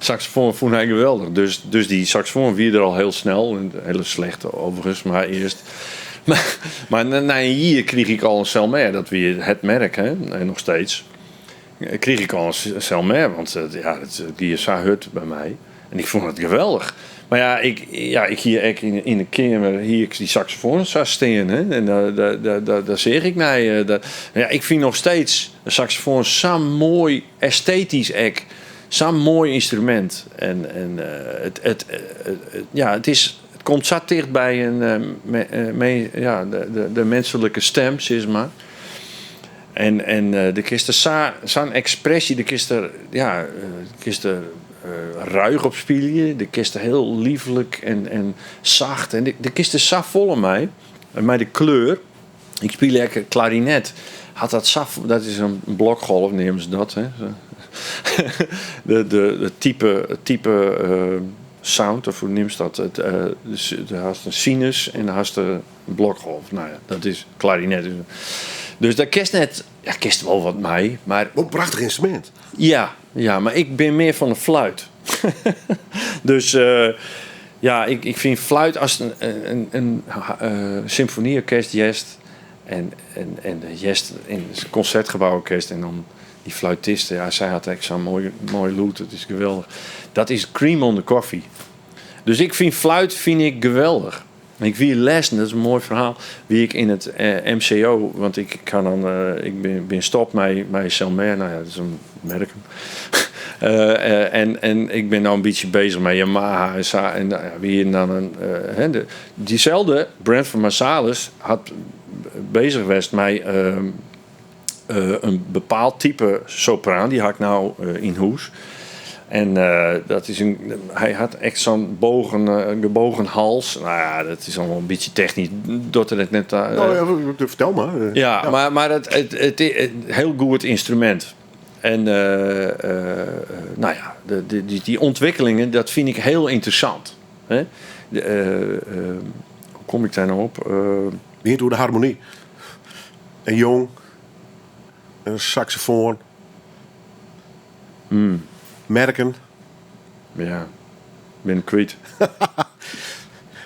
saksofoan fûn hy geweldich. Dus, dus dy saksofoan wie der al hiel snel. In hiele slechte overigens, mar earst. Mar nei in jier krige ik al in Selmer, dat wie het merk, hè, en noch steeds. Krige ik al in Selmer, want ja, it gie sa hurd by my. En ik fûn it geweldich. Mar ja, ik, ja, ik hie ek yn de keamer hie ik dy saksofoan sa stean. Hè? En dêr seach ik nei. Ja, ik fyn noch steeds de saksofoan sa'n moai, estetysk ek, sa'n moai ynstrumint. En it, ja, it is, it komt sa ticht by in, me, ja, de minsklike stim, sis mar. En der kinst der sa, sa'n ekspresje, der kinst der, ja, kinst der ruich op spylje, der kinst der hiel leaflik en sacht en der kinst der safolle mei. En mei de kleur, ik spylje ek klarinet, hat dat sa, dat is in blokgolf neame se dat, hè. De type sound, of hoe neamst dat? It, dus hast in sinus en dan hast de blokgolf. Nou ja, dat is klarinet. Dus dêr kinst net, ja, kinst wol wat mei, mar... Wol in prachtich ynstrumint. Ja, ja, mar ik bin mear fan de fluit. Dus ja, ik fyn fluit as in symfonieorkest hearst en hearst yn it konsertgebouworkest en dan dy fluitiste, ja, sy hat ek sa'n moai, moai lûd, dat is geweldich. Dat is cream on the coffee. Dus ik fyn fluit fyn ik geweldich. Ik wie lêsten, dat is in moai ferhaal, wie ik yn it MCO, want ik ha dan, ik bin stopt mei Selmer, nou ja, dat is in merk. En ik bin no in bytsje bezich mei Yamaha en sa. En nou ja, we hienen dan in, hè, dyselde Branford Marsalis hat bezich west mei in bepaald type sopraan, dy ha ik no yn hûs. En dat is in, hy hat ek sa'n bogen, gebogen hals. Nou ja, dat is allemaal in bytsje technysk, docht der net ta. Nou ja, fertel mar. Ja, mar it is in hiel goed ynstrumint. En nou ja, dy ûntwikkelingen, dat fyn ik hiel ynteressant. Hè? Hoe kom ik dêr no op? Wie it oer de harmony. En jong, in saksofoan, merken. Ja, bin ik kwyt.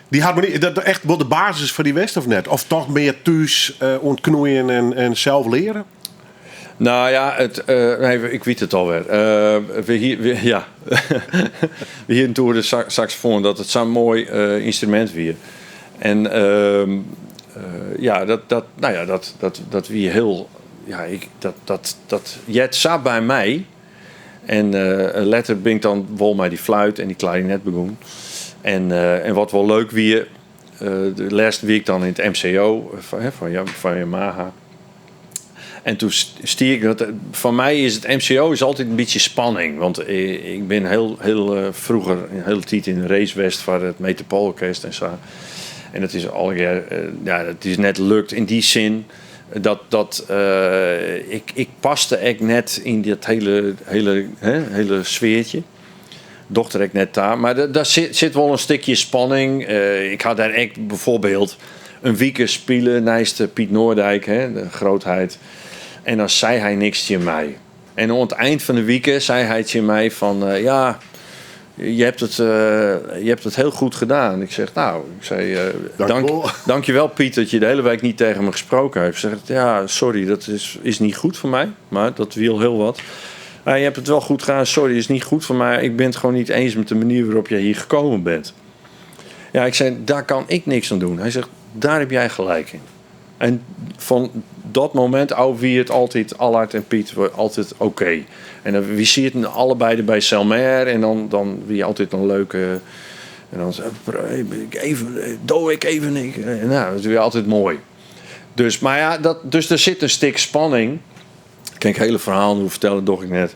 Dy harmony, dat echt wol de basis foar dy west of net? Of toch mear thús oan it knoeien en sels leare? Nou ja, it, nee, ik wit it alwer. We hie, we, ja. We hienen it oer de saksofoan, dat it sa'n moai ynstrumint wie. En ja, dat, dat, nou ja, dat, dat, dat wie hiel, ja, ik, dat, dat, dat heart sa by my. En letter bin ik dan wol mei dy fluit en dy klarinet begûn. En wat wol leuk wie, de lêste wie ik dan yn it MCO fan Yamaha. En toen stie ik dat. Foar my is it MCO is altyd in bytsje spanning. Want ik bin heel, heel eh, froeger in hiele tiid yn de race west foar it Metropoolorkest en sa. En dat is allegear, eh, ja, it is net lukt yn dy sin dat, dat eh, ik, ik paste ek net yn dat hele, hele, hè, hele sfeartje. Docht der ek net ta. Mar dêr sit, sit wol in stikje spanning. Ik ha dêr ek byfoarbyld in wike spile neist Piet Noordijk, hè, de grootheid. En dan sei hy niks tsjin my. En oan it ein fan de wike sei hy tsjin my fan, ja, je hebt het, je hebt het heel goed gedaan. Ik zeg, nou, ik zei, Dank dank, je wel. dankjewel Piet dat je de hele week niet tegen me gesproken hebt. Ik zeg, ja, sorry, dat is, is niet goed voor mij. Maar dat wiel heel wat. Maar je hebt het wel goed gedaan, sorry, is niet goed voor mij. Ik ben het gewoon niet eens met de manier waarop jij hier gekomen bent. Ja, ik zei, daar kan ik niks aan doen. Hij zegt, daar heb jij gelijk in. En van dat moment af wie het altijd, Allard en Piet, we altijd oké. En dan, wie ziet het allebei bij Selmer en dan, dan wie altijd een leuke. En dan zei ik even, doe ik even. Ik. Nou, dat is weer altijd mooi. Dus, maar ja, dat, dus er zit een stuk spanning. Ik kan ik hele verhaal nu vertellen, doch ik net.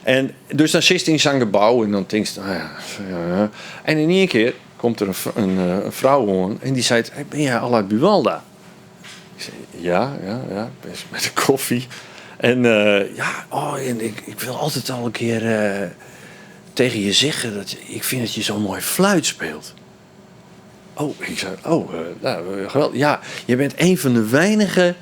En dus dan zit je in zo'n gebouw en dan denk je, nou ja, ja, ja. En in één keer komt er een, een, een vrouw aan en die zei, hey, ben jij Allard Buwalda? Ik zei, ja, ja, ja, best met de koffie. En ja, oh, en ik, ik wil altijd al een keer tegen je zeggen dat ik vind dat je zo mooi fluit speelt. Oh, ik zei, oh, nou, geweldig. Ja, je bent een van de weinige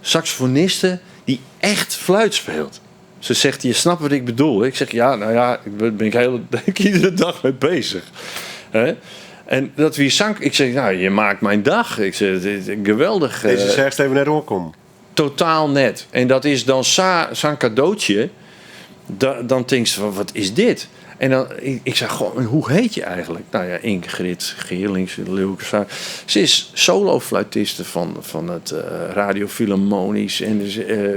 saxofonisten die echt fluit speelt. Ze zegt, je snapt wat ik bedoel. Ik zeg, ja, nou ja, ik ben, ben ik, heel, ben ik iedere dag mee bezig. Hè? En dat wie zank, ik zeg, nou, je maakt mijn dag. Ik zeg, het is geweldig. Deze zegt even net oorkom. Totaal net. En dat is dan zo'n cadeautje. Dan denk je van, wat is dit? En dan, ik, ik zeg, goh, hoe heet je eigenlijk? Nou ja, Ingrid Geerlings, Leeuwke. Ze is solo-fluitiste van, van het Radio Philharmonisch. En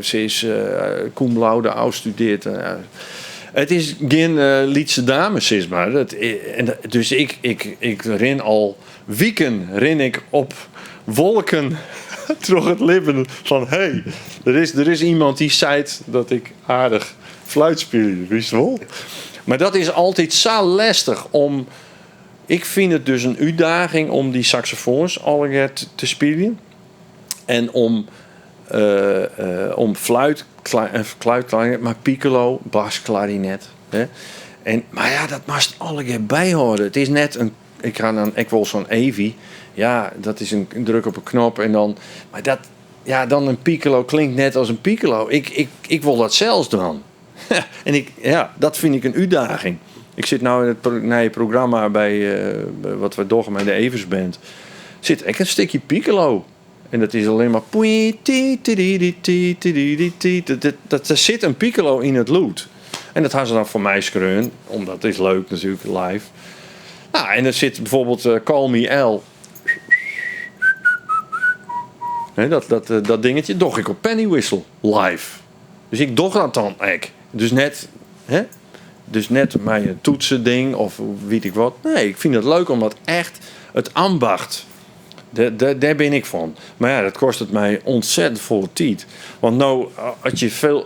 ze is cum laude afgestudeerd. Het is geen Lietse dame, zeg maar. Dat, en, dus ik, ik, ik rin al weken rin ik op wolken door het leven van, hé, hey, er is iemand die zei dat ik aardig fluit speel, wist je wel? Maar dat is altijd zo lastig om... Ik vind het dus een uitdaging om die saxofoons alle te, te spelen. En om, om fluit, fluit, klarinet, maar piccolo, bas, klarinet. Hè? En, maar ja, dat mag alle keer bijhouden. Het is net een... Ik ga dan, ik wil zo'n Evi. Ja, dat is een druk op een knop en dan... Maar dat, ja, dan een piccolo klinkt net als een piccolo. Ik, ik, ik wil dat zelfs dan. En ik, ja, dat vind ik een uitdaging. Ik zit nou in het nieuwe programma bij, bij wat we doen met de Evers Band. Zit ik een stukje piccolo. En dat is alleen maar poei, ti, ti, di, di, ti, ti, di, di, ti. Dat, dat, dat, er zit een piccolo in het lood. En dat gaan ze dan voor mij skreun. Omdat het is leuk natuurlijk, live. Nou, en er zit bijvoorbeeld Call Me Al. Hè, dat, dat, dat dingetje doch ik op Penny Whistle live. Dus ik doch dat dan ek. Dus net, hè? Dus net mijn toetsen ding of weet ik wat. Nee, ik vind het leuk omdat echt het ambacht. Daar, daar, daar ben ik van. Maar ja, dat kost het mij ontzettend veel tijd. Want nou, als je veel,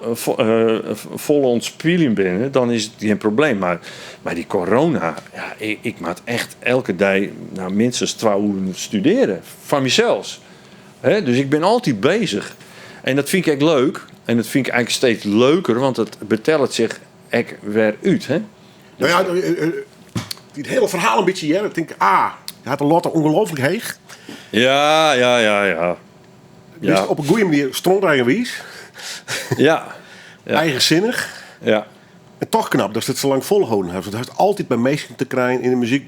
vol ontspieling bent, dan is het geen probleem. Maar, maar die corona, ja, ik, ik maak echt elke dag nou, minstens 12 uur studeren. Van mezelf. Hè? Dus ik ben altijd bezig. En dat vind ik echt leuk. En dat vind ik eigenlijk steeds leuker, want het betelt zich echt weer uit. Hè? Nou ja, het hele verhaal een beetje hier. Ik denk, ah, je had de lotte ongelooflijk heeg. Ja, ja, ja, ja. Dus Ja. op een goede manier stronteigenwijs. Ja. Ja. Eigenzinnig. Ja. En toch knap dat ze het zo lang volhouden hebben. Want het heeft altijd bij meesten te krijgen in de muziek.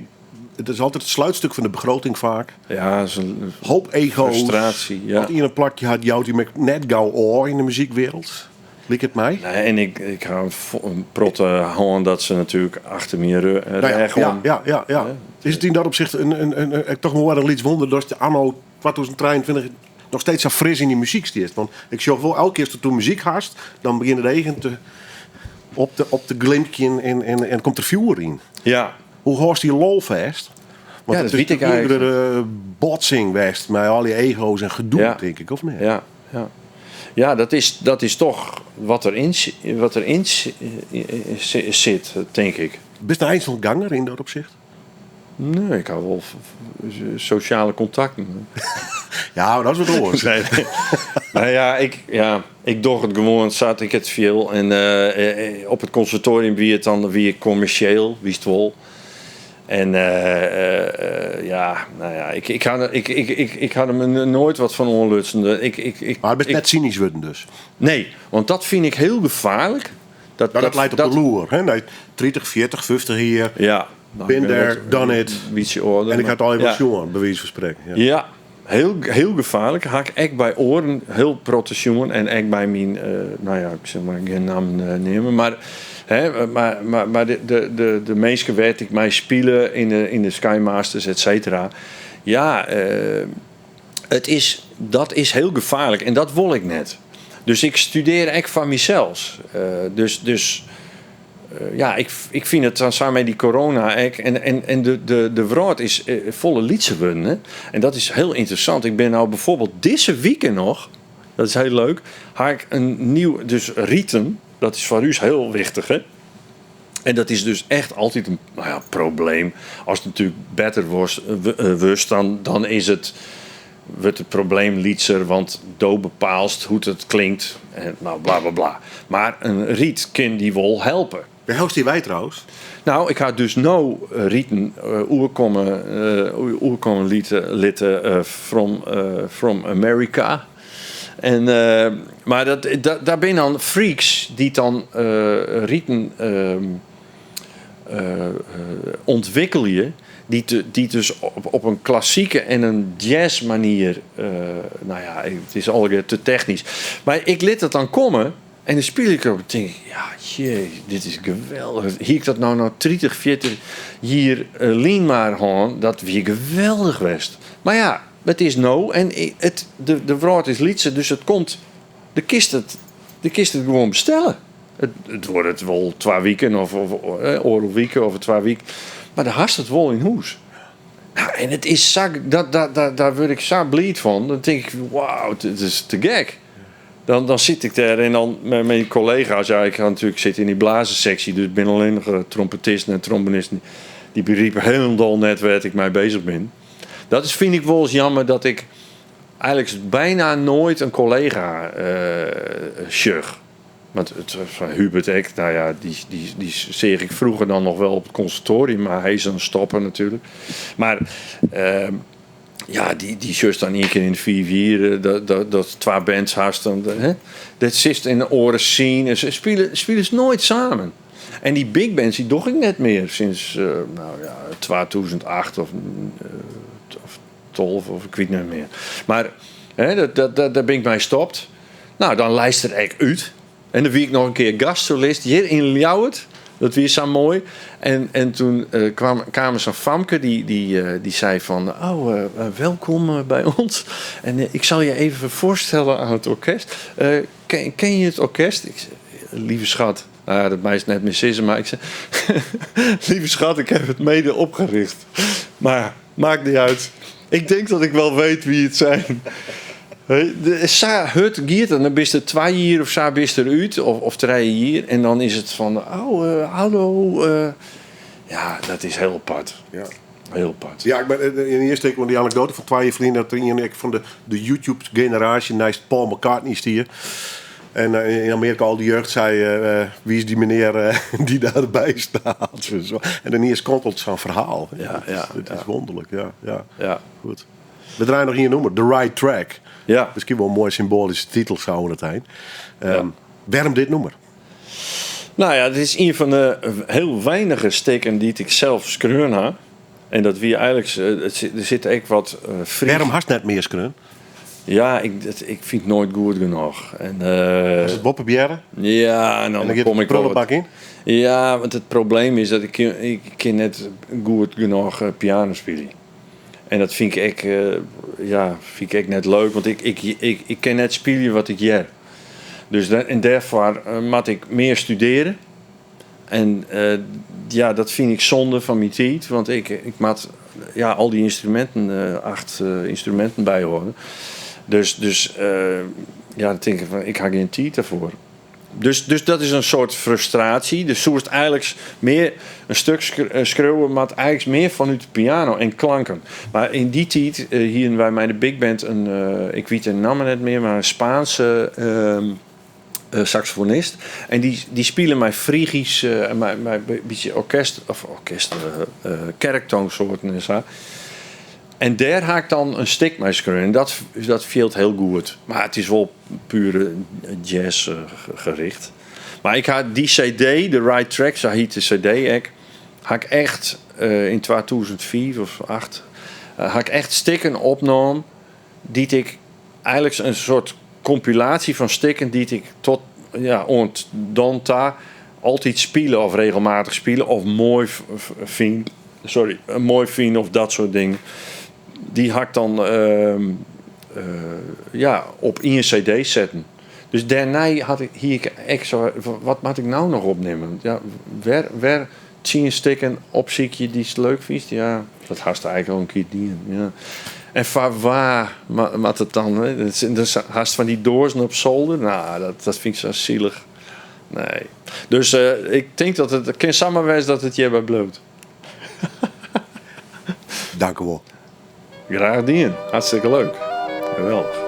Het is altijd het sluitstuk van de begroting vaak. Ja, dat is een Hoop ego's. frustratie. Ja. Want ieder plakje had jou die met net gauw oor in de muziekwereld. Liek het mij? Nee, en ik, ik hou een een protte hand dat ze natuurlijk achter me Nou ja, reg ja, om. ja, ja, ja. Is het in dat opzicht een, een, een, een, toch nog wel een iets wonder dat de anno 2023 nog steeds zo fris in die muziek stiert? Want ik zag wel elke keer dat toen muziek haast, dan begint de regen te, op de, op de glimpje en, en, en komt er vuur in. Ja. Hoe hoort die lol vast? Want Ja, het dat is weet ik eigenlijk. een botsing geweest met al die ego's en gedoe, Ja. denk ik, of niet? Ja, ja. Ja, dat is toch wat deryn wat deryn sit, tink ik. Bist in einzelganger yn dat opsicht? Nee, ik ha wol sosjale kontakten. Ja, maar dat is wat oars. Nee, nou ja, ja, ik doch it gewoan sa't ik it fiel. En op it konservatorium wie it dan wie ik kommersjeel, witst wol. En ja, nou ja, ik ha der me noait wat fan oanlutsen. Ik, Mar bist net synysk wurden dus? Nee, want dat fyn ik hiel gefaarlik. Dat, dat leit op de loer. Hè? Nei 30, 40, 50 jier. Ja. Been there, done it. Bytsje âlder. En ik ha it al even sjoen, by wize fan sprekken. Ja, ja heel, hiel gefaarlik. Ha ik ek by oaren hiel protte sjoen. En ek by myn, nou ja, ik sil mar gjin nammen neame. Mar, hè, mar de minsken wêr't ik mei spile yn de Skymasters, et cetera. Ja, dat is hiel gefaarlik en dat wol ik net. Dus ik studearje ek foar mysels. Dus ja, ik fyn it dan sa mei dy corona ek. En de wrâld is folle lytser wurden. Hè? En dat is hiel ynteressant. Ik bin no byfoarbyld dizze wike noch, dat is hiel leuk, ha ik in nieuw, dus riten, dat is foar ús hiel wichtich. Hè? En dat is dus echt altyd in, nou ja, probleem. As it natuerlik better wurdst, dan wurdt it probleem lytser, want do bepaalst hoe't it klinkt. En, nou, bla bla bla. Mar in ryt kin dy wol helpe. Wêr hellest dy wei trouwens? Nou, ik ha dus no riten oerkomme litten from America. En, mar dat binne dan freaks dy't dan riten ûntwikkelje, dy't dus op in klassike en in jazz manier, nou ja, it is allegear te technysk. Mar ik lit it dan komme en dan spylje ik erop en tink ik, ja, jee, dit is geweldich. Hie ik dat no 30, 40 jier lyn mar hân, dat wie geweldich west. Mar ja, it is no en de wrâld is lytser, dus it komt, do kinst it gewoan bestelle. It duorret wol 2 wiken of oardel wike of 2 wiken, mar dan hast it wol yn hûs. Nou, en it is sa, dat, dêr wurd ik sa bliid fan. Dan tink ik, wauw, it is te gek. Dan sit ik dêr en dan mei myn kollega's. Ja, ik ha natuerlik sit yn dy blazersseksje, dus ik bin allinnich trompetisten en trombonisten. Dy begripe hielendal net wêr't ik mei beuzich bin. Dat is, fyn ik wolris jammer, dat ik eigenlik byna noait in kollega sjoch. Want it, fan Hubert ek, nou ja, dy seach ik froeger dan noch wol op it konservatorium, mar hy is dan stoppe natuerlik. Mar ja, dy sjochst dan ien kear yn de 5 jier, dat 2 bands hast, dan, hè? Dat sitst yn in oare scene. Se spylest noait samen. En dy big bands, dy doch ik net mear sinds, nou ja, 2008 of 12 of ik wit net mear. Mar hè, dêr bin ik mei stopt. Nou, dan leist er ek út. En dan wie ik noch in kear gastsolist hjir yn Ljouwert. Dat wie sa moai. En toen kaam sa'n famke dy sei fan, oh, welkom by ons. En ik sil je even foarstelle oan it orkest. Ken je it orkest? Ik sei, lieve schat. Nou ja, dat meist net mear sizze, mar ik sei, lieve schat, ik heb het mede opgericht. Mar maakt niet uit. Ik denk dat ik wel weet wie it zijn. Hey, sa hurd giet it. Dan bist der 2 jier of sa bist der út, of 3 jier. En dan is it fan, oh, hallo. Ja, dat is hiel apart. Hiel apart. Ja, ik ben yn de earste kear die anekdoate fan 2 jier ferlyn dat der ien ek fan de YouTube-generaasje neist Paul McCartney stie. En yn Amearika al dy jeugd sei, wie is dy menear dy't dêrby staat? Zo. En dan iens komt it sa'n ferhaal. Het is wonderlik, ja, ja. Goed. We draaie noch ien nûmer, The Right Track. Miskien wol in moaie symboalyske titel, sa oan it ein. Wêrom dit nûmer? Nou ja, it is ien fan de hiel weinige stikken dy't ik sels skreaun ha. En dat wie eigenlik, der sit ek wat Fries. Wêrom hast net mear skreaun? Ja, ik fyn it noait goed genôch. En, Hast it wol probearre? Ja, en dan En dan giet kom de ik wel wat prullenbak yn? Ja, want it probleem is dat ik kin net goed genôch piano spylje. En dat fyn ik ek, ja, fyn ik ek net leuk, want ik kin net spylje wat ik hear. Dus en dêrfoar moat ik mear studearje. En ja, dat fyn ik sonde fan myn tiid, want ik moat, ja, al dy ynstruminten, 8 ynstruminten byhâlde. Dus Ja, dan tink ik fan, ik ha gjin tiid derfoar. Dus, dus dat is in soart frustraasje. Dus soest eigenlik mear in stik skriuwe moat eigenlik mear fanút de piano en klanken. Mar yn dy tiid hiene wy mei de big band in, ik wit de namme net mear, mar in Spaanse saksofonist. En dy, dy spile mei Frygysk, mei, mei in bytsje orkest, of orkest, kerktoonsoarten en sa. En dêr ha ik dan in stik mei skreaun. En dat, dat fielt hiel goed. Mar it is wol pure jazz gericht. Mar ik ha dy CD, The Right Track, sa hiet de CD ek, ha ik echt yn 2005 of 8, ha ik echt stikken opnaam dy't ik eigenlik in soart kompilaasje fan stikken dy't ik tot, ja, oant dan ta altyd spile of regelmatich spile of moai fyn, sorry, moai fyn of dat soart dingen. Dy ha ik dan ja, op ien CD setten. Dus dêrnei had ik, hie ik ek sa, wat moat ik no noch opnimme? Ja, wer, wer 10 stikken opsykje dy'tst leuk fynst? Ja, dat hast eigenlik al in kear dien. Ja. En foar wa moat it dan? Hè? Dat is hast fan dy doazen op solder. No, dat fyn ik sa sielich. Nee. Dus ik tink dat it, it kin samar wêze dat it hjirby bliuwt. Dankewol. Graach dien. Hartstikke leuk. Geweldich.